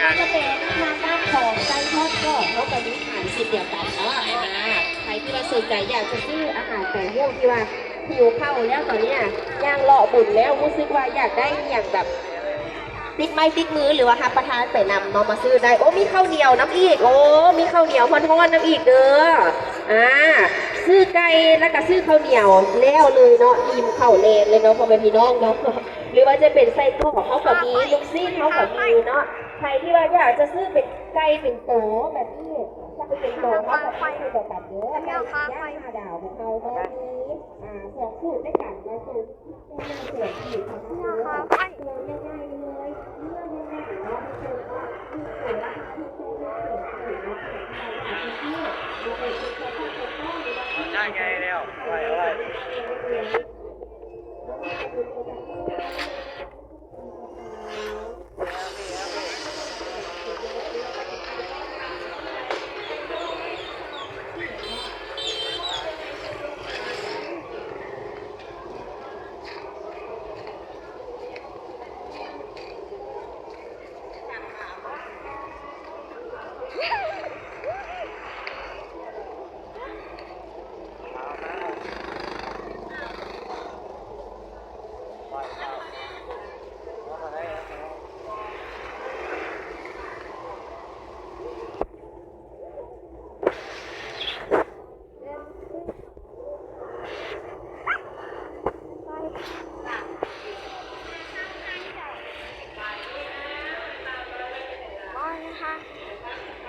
ວ່າຈະເປັນທາງດ້ານຂອງໄສ້ທອດກໍ ເຮົາກໍມີຂາຍເຊັ່ນດຽວກັນເນາະ. ອ່າ ໃຜທີ່ວ່າສົນໃຈຢາກຈະຊື້ອາຫານແປງຮູບ ທີ່ວ່າຫິວເຂົ້າແລ້ວ ຕອນເນີ້ຍຍ່າງເລາະບຸນແລ້ວ ຮູ້ສຶກວ່າຢາກໄດ້ອີ່ຫຍັງແບບ ຕິດໄມ້ຕິດມື ຫຼືວ່າຮັບປະທານໄປນຳເນາະ ມາຊື້ໄດ້. ໂອ້ ມີເຂົ້າໜຽວນຳອີກ. ໂອ້ ມີເຂົ້າໜຽວຮ້ອນໆນຳອີກເດີ. ອ່າ ຊື້ໄກ່ແລ້ວກະຊື້ເຂົ້າໜຽວແລ້ວເລີຍເນາະ ອີ່ມເຂົ້າແລ່ນເລີຍເນາະ ພໍ່ແມ່ພີ່ນ້ອງເນາະ. ຫຼືວ່າຈະເປັນໄສ້ກອກເຮົາກະມີ ລູກຊີ້ນເຮົາກະມີເນາະ. ໃຜທີ່ວ່າຢາກຈະຊື້ເປັນໄກ່ເປັນໂຕແບບນີ້ ຈະເປັນໂຕເຮົາກະໄປຄືດຽວກັນເດີ. ໄກ່ຍ່າງຫ້າດາວຂອງເຮົາເນາະ ມີ ອ່າ ສອງສູດດ້ວຍກັນເນາະ. ໄດ້ໄງແລ້ວ ໄວ້ ໄວ້. ມາເລີຍຄ່ະ.